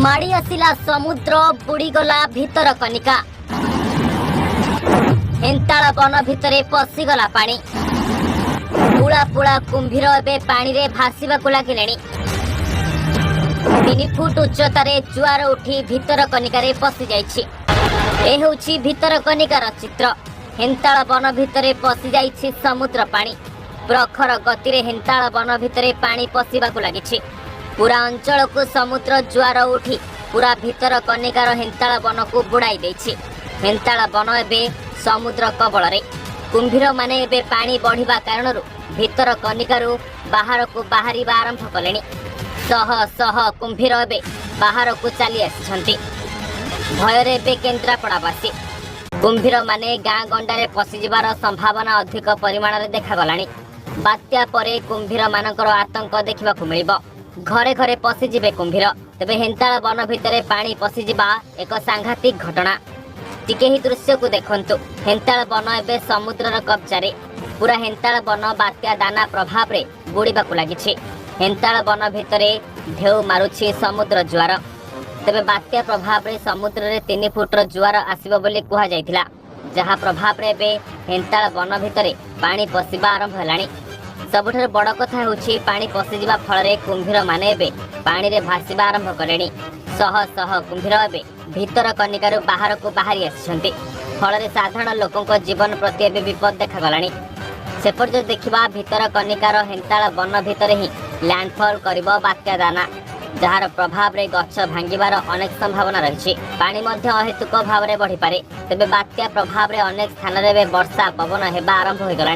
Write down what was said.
ମାଡ଼ି ଆସିଲା ସମୁଦ୍ର, ବୁଡ଼ିଗଲା ଭିତରକନିକା। ହେନ୍ତାଳ ବନ ଭିତରେ ପଶିଗଲା ପାଣି। ପୁଳା ପୁଳା କୁମ୍ଭୀର ଏବେ ପାଣିରେ ଭାସିବାକୁ ଲାଗିଲେଣି। 3 ଫୁଟ ଉଚ୍ଚତାରେ ଜୁଆର ଉଠି ଭିତରକନିକାରେ ପଶିଯାଇଛି। ଏ ହେଉଛି ଭିତରକନିକାର ଚିତ୍ର। ହେନ୍ତାଳ ବନ ଭିତରେ ପଶିଯାଇଛି ସମୁଦ୍ର ପାଣି। ପ୍ରଖର ଗତିରେ ହେନ୍ତାଳ ବନ ଭିତରେ ପାଣି ପଶିବାକୁ ଲାଗିଛି। ପୁରା ଅଞ୍ଚଳକୁ ସମୁଦ୍ର ଜୁଆର ଉଠି ପୁରା ଭିତରକନିକାର ହେନ୍ତାଳ ବନକୁ ବୁଡ଼ାଇ ଦେଇଛି। ହେନ୍ତାଳ ବନ ଏବେ ସମୁଦ୍ର କବଳରେ। କୁମ୍ଭୀରମାନେ ଏବେ ପାଣି ବଢ଼ିବା କାରଣରୁ ଭିତରକନିକାରୁ ବାହାରକୁ ବାହାରିବା ଆରମ୍ଭ କଲେଣି। ଶହ ଶହ କୁମ୍ଭୀର ଏବେ ବାହାରକୁ ଚାଲି ଆସିଛନ୍ତି। ଭୟରେ ଏବେ କେନ୍ଦ୍ରାପଡ଼ାବାସୀ। କୁମ୍ଭୀରମାନେ ଗାଁ ଗଣ୍ଡାରେ ପଶିଯିବାର ସମ୍ଭାବନା ଅଧିକ ପରିମାଣରେ ଦେଖାଗଲାଣି। ବାତ୍ୟା ପରେ କୁମ୍ଭୀରମାନଙ୍କର ଆତଙ୍କ ଦେଖିବାକୁ ମିଳିବ। ଘରେ ଘରେ ପଶିଯିବେ କୁମ୍ଭୀର। ତେବେ ହେନ୍ତାଳ ବନ ଭିତରେ ପାଣି ପଶିଯିବା ଏକ ସାଂଘାତିକ ଘଟଣା। ଟିକେ ଏହି ଦୃଶ୍ୟକୁ ଦେଖନ୍ତୁ। ହେନ୍ତାଳ ବନ ଏବେ ସମୁଦ୍ରର କବ୍ଜାରେ। ପୁରା ହେନ୍ତାଳ ବନ ବାତ୍ୟା ଦାନା ପ୍ରଭାବରେ ବୁଡ଼ିବାକୁ ଲାଗିଛି। ହେନ୍ତାଳ ବନ ଭିତରେ ଢେଉ ମାରୁଛି ସମୁଦ୍ର ଜୁଆର। ତେବେ ବାତ୍ୟା ପ୍ରଭାବରେ ସମୁଦ୍ରରେ 3 ଫୁଟର ଜୁଆର ଆସିବ ବୋଲି କୁହାଯାଇଥିଲା, ଯାହା ପ୍ରଭାବରେ ଏବେ ହେନ୍ତାଳ ବନ ଭିତରେ ପାଣି ପଶିବା ଆରମ୍ଭ ହେଲାଣି। ସବୁଠାରୁ ବଡ଼ କଥା ହେଉଛି, ପାଣି ପଶିଯିବା ଫଳରେ କୁମ୍ଭୀରମାନେ ଏବେ ପାଣିରେ ଭାସିବା ଆରମ୍ଭ କଲେଣି। ଶହ ଶହ କୁମ୍ଭୀର ଏବେ ଭିତରକନିକାରୁ ବାହାରକୁ ବାହାରି ଆସିଛନ୍ତି। ଫଳରେ ସାଧାରଣ ଲୋକଙ୍କ ଜୀବନ ପ୍ରତି ଏବେ ବିପଦ ଦେଖାଗଲାଣି। ସେପଟେ ଯଦି ଦେଖିବା, ଭିତରକନିକାର ହେନ୍ତାଳ ବନ ଭିତରେ ହିଁ ଲ୍ୟାଣ୍ଡଫଲ୍ କରିବ ବାତ୍ୟା ଦାନା, ଯାହାର ପ୍ରଭାବରେ ଗଛ ଭାଙ୍ଗିବାର ଅନେକ ସମ୍ଭାବନା ରହିଛି। ପାଣି ମଧ୍ୟ ଅହେତୁକ ଭାବରେ ବଢ଼ିପାରେ। ତେବେ ବାତ୍ୟା ପ୍ରଭାବରେ ଅନେକ ସ୍ଥାନରେ ଏବେ ବର୍ଷା ପବନ ହେବା ଆରମ୍ଭ ହୋଇଗଲାଣି।